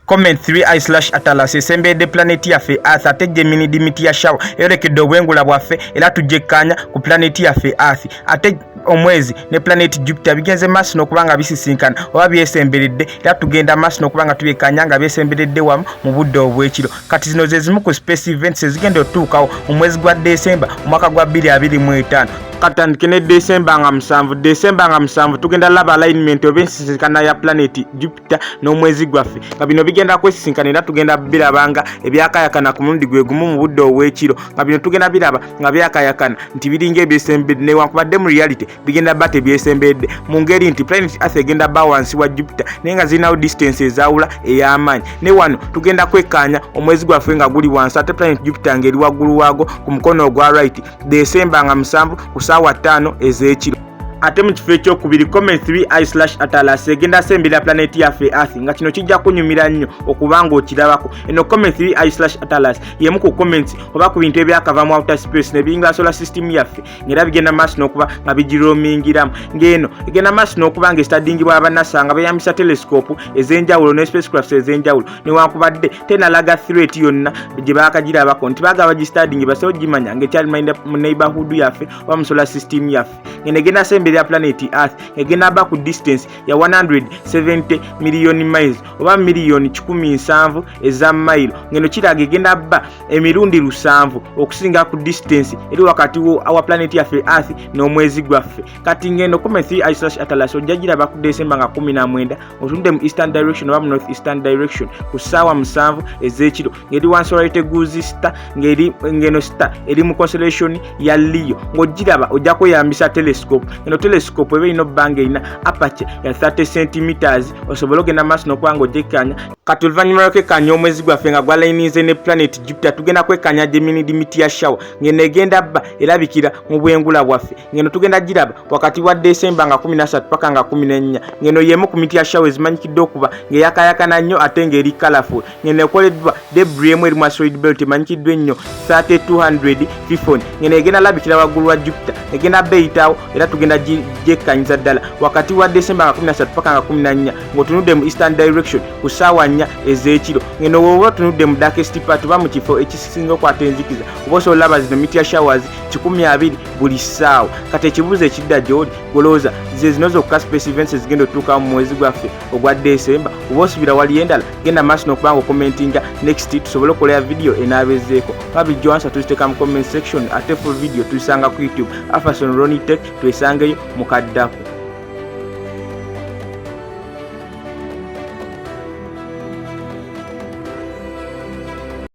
Comet 3I/Atlas esemberedde pulaneti yaffe Earth, ate Geminid meteor shower eyolekedde obwengula bwaffe era tujjekkaanya ku pulaneti yaffe Earth. Ate omwezi ne pulaneti Jupiter bigenze maaso n'okuba nga bisisinkana oba byesemberedde, era tugenda maaso n'okuba nga tubyekkaanya nga byesemberedde wamu mu budde obw'ekiro. Kati zino ze zimu ku space events ezigenda otutuukawo mu mwezi gwa Desemba omwaka gwa 2025. Katandike ne Desemba nga 7. Desemba nga 7 tugenda laba alignment oba ensisinkana ya planet Jupiter n'omwezi gwaffe, nga bino bigenda kwesisinkana era tugenda biraba nga ebyakayakana ku mulundi gwe gumu mu budde obw'ekiro, nga bino tugenda biraba nga byakayakana nti biringa ebyesembedde, newankubadde mu reality bigenda ba tebyesembedde, mu ngeri nti planet Earth egenda ba wansi wa Jupiter, naye nga zirinawo distance ezaawula ey'amaanyi. Ne wano tugenda kwekkaanya omwezi gwaffe nga guli wansi, ate planet Jupiter ng'eri waggulu waago ku mukono ogwa right, Desemba nga 7 ku ssaawa 5 ez'ekiro. Ate mu kifo ekyokubiri, Comet 3I/Atlas egenda sembera planeti yaffe Earth, nga kino kijja kunyumira nnyo okuba nga okirabako. Eno Comet 3I/Atlas yemu ku comets oba ku bintu ebyakava mu outer space ne biyingira solar system yaffe, ng'era bigenda maaso n'okuba nga bigiromingiramu, ng'eno egenda maaso n'okuba nga estudyingibwa aba NASA nga beeyambisa telescope ez'enjawulo ne spacecrafts ez'enjawulo, newankubadde tenalaga threat yonna gye baakagirabako, nti baagala bagistudyinge basobole ogimanya ng'ekyali mu neighborhood yaffe oba mu solar system yaffe. Ngeno egenda semberera planet Earth, egenda ba ku distance ya 170 million miles oba miliyoni 170 eza mayiro, ngeno kiraga egenda bba emirundi 7 okusinga ku distance eri wakati wa planet yaffe Earth n'omwezi gwaffe. Kati ngeno Comet 3I/Atlas ojja giraba ku Desemba nga 19, otunde mu eastern direction oba mu north eastern direction ku ssaawa 7 ez'ekiro, ng'eri wansi wa Betelgeuse star, ng'eri ngeno star eri mu constellation ya Leo. Ng'ogiraba ojja kweyambisa telescope. Eno telescope eba erina obbanga erina aperture ya 30 centimeters, osobole ogenda maaso n'okuba nga ogyekkaanya. Kati oluvannyuma lw'okwekkaanya omwezi gwaffe nga gwalayinize ne planet Jupiter, tugenda kwekkaanya Geminid meteor shower, ng'eno egenda bba erabikira mu bwengula bwaffe, ng'eno tugenda giraba wakati wa Desemba nga 13 paka nga 14, ng'eno y'emu ku meteor shower ezimanyikiddwa okuba ng'eyakayakana nnyo ate ng'eri colorful, ng'eno ekoleddwa debris emu eri mu asteroid belt emanyikiddwa ennyo 3200 Phaethon, ng'eno egenda labikira waggulu wa Jupiter, egenda bba eyitawo, era tugenda gyekkanyiza ddala wakati wa Desemba nga 13 paka nga 14, ng'otunudde mu eastern direction ku ssaawa 4 ez'ekiro, ng'eno bw'oba otunudde mu darkest part oba mu kifo ekisinga okwata enzikiza, oba osobola olaba zino meteor showers 20 buli ssaawa. Kati ekibuuzo ekidda gy'oli, golowooza ze zino zokka space events ezigenda otutuukawo mu mwezi gwaffe ogwa Desemba, oba osubira waliyo endala? Genda maaso n'okuba nga ocommentinga next, tusobole okukolera video enaabezeeko. Nga bulijjo, answer tuziteeka mu comment section, ate full video tuzisanga ku YouTube, Afason Ronitech. Twesangeyo mukaddako.